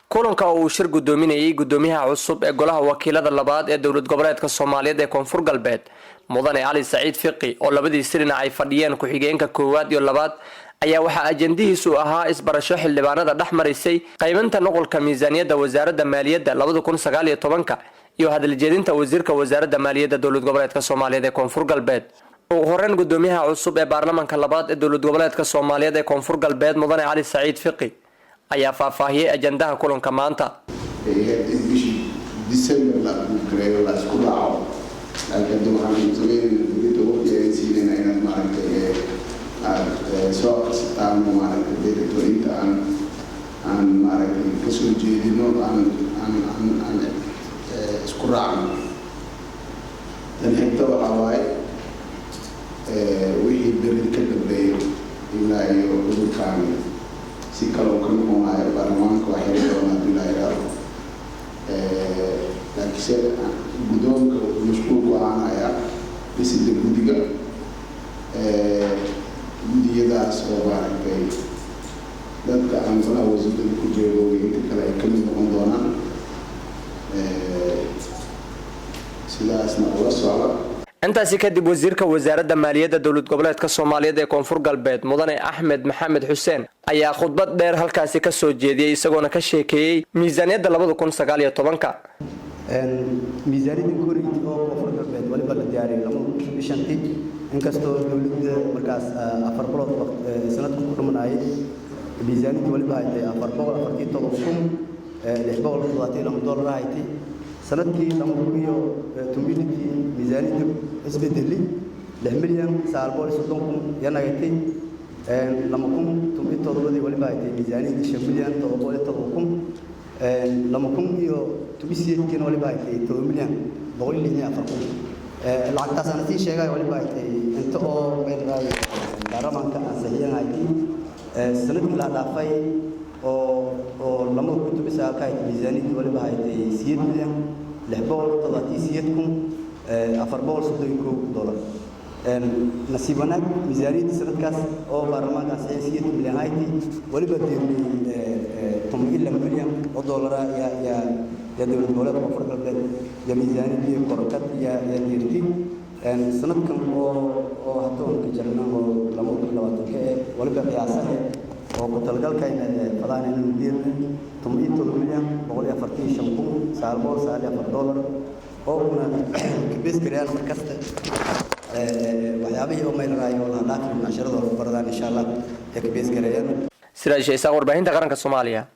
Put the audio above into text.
Kulanka oo uu shir guddoominayay guddoomiyaha cusub ee golaha wakiilada labaad ee Dowlad Goboleedka Soomaaliyeed ee Koonfur Galbeed, Mudane Cali Saciid Fiqi, oo labadiisi dhinac ay fadhiyeen ku-xigeenka koowaad iyo labaad, ayaa waxaa ajandihiisu ahaa isbarasho xildhibaanada dhex maraysay, qaybinta nuqulka miisaaniyadda Wasaaradda Maaliyadda 2019-ka iyo hadaljeedinta wasiirka Wasaaradda Maaliyadda Dowlad Goboleedka Soomaaliyeed ee Koonfur Galbeed. Ugu horeyn, guddoomiyaha cusub ee baarlamaanka labaad ee Dowlad Goboleedka Soomaaliyeed ee Koonfur Galbeed, Mudane Cali Saciid Fiqi, ayaa faahfaahiyey ajandaha kulanka maanta. In bishii December la gareeyo, la isku raaco, laakiin hadda waxaan sameynayna berito waqti ayaan siinayna inaad, maaragtay, aada soo aqrisataan, maaragtay, berito inta aan maaragtay kasoo jeedino, aan isku raacno. Tan xigta waxaa waaye, wixii beri ka dambeeyo ilaa iyo cudurkaan si kale uu ka noqonayo, baarlamaanka waa xiri doonaa haddii la yidhaahdo, laakiinse guddoonka wuxuu mashquul ku ahaanayaa dhisida guddiga, guddiyadaas oo, maaragtay, dadka aan golaha wasiirada ku jeegoogay inta kale ay ka mid noqon doonaan. Sidaasna ula socda. Intaasi kadib, wasiirka Wasaaradda Maaliyadda Dowlad Goboleedka Soomaaliyeed ee Koonfur Galbeed, Mudane Axmed Maxamed Xuseen, ayaa khudbad dheer halkaasi kasoo jeediyey, isagoona ka sheekeeyey miisaaniyadda 2019-ka. Miisaaniyadda koreyti oo Koonfur Galbeed waliba la diyaariyay 2005-tii, inkastoo dowladda markaas 4 bilood sanadku ku dhamanayay. Miisaaniyaddii waliba haytay $447,672 haytay. Sanadkii 2016-tii miisaaniyadda isbedeli, 6,930,000 yanagatay. 2017-dii waliba haytay miisaaniyadda 5,707,000. 2018-kiina waliba haytay 7,164,000. Lacagtaas aan sii sheegay waliba haytay inta oo meel raay baarlamaanka ansixiyan haytay. Sanadkii la dhaafay oo 2019-ka haytay miisaaniyaddii waliba haytay $8,678,431. Nasiib wanaag, miisaaniyaddii sanadkaas oo baarlamaanka ansixiyay 8 milyan haytay, waliba deernay 12 milyan oo doolara yaa Dowlad Goboleedka Koonfur Galbeed iyo miisaaniyaddii korokad yaa deertay. Sanadkan oo hadda oon ka jirna oo 2020-ka ee waliba qiyaasahe oo ku talagalkayna fadaan inaynu deerna $17,145,994 oo una kabees gareeyaan markasta waxyaabihii oo meel raayo oo la dhaafi casharadooda ku baradaan, insha Allah, ee kabees gareeyaan. Siraaj Isaaq, warbaahinta qaranka Soomaaliya.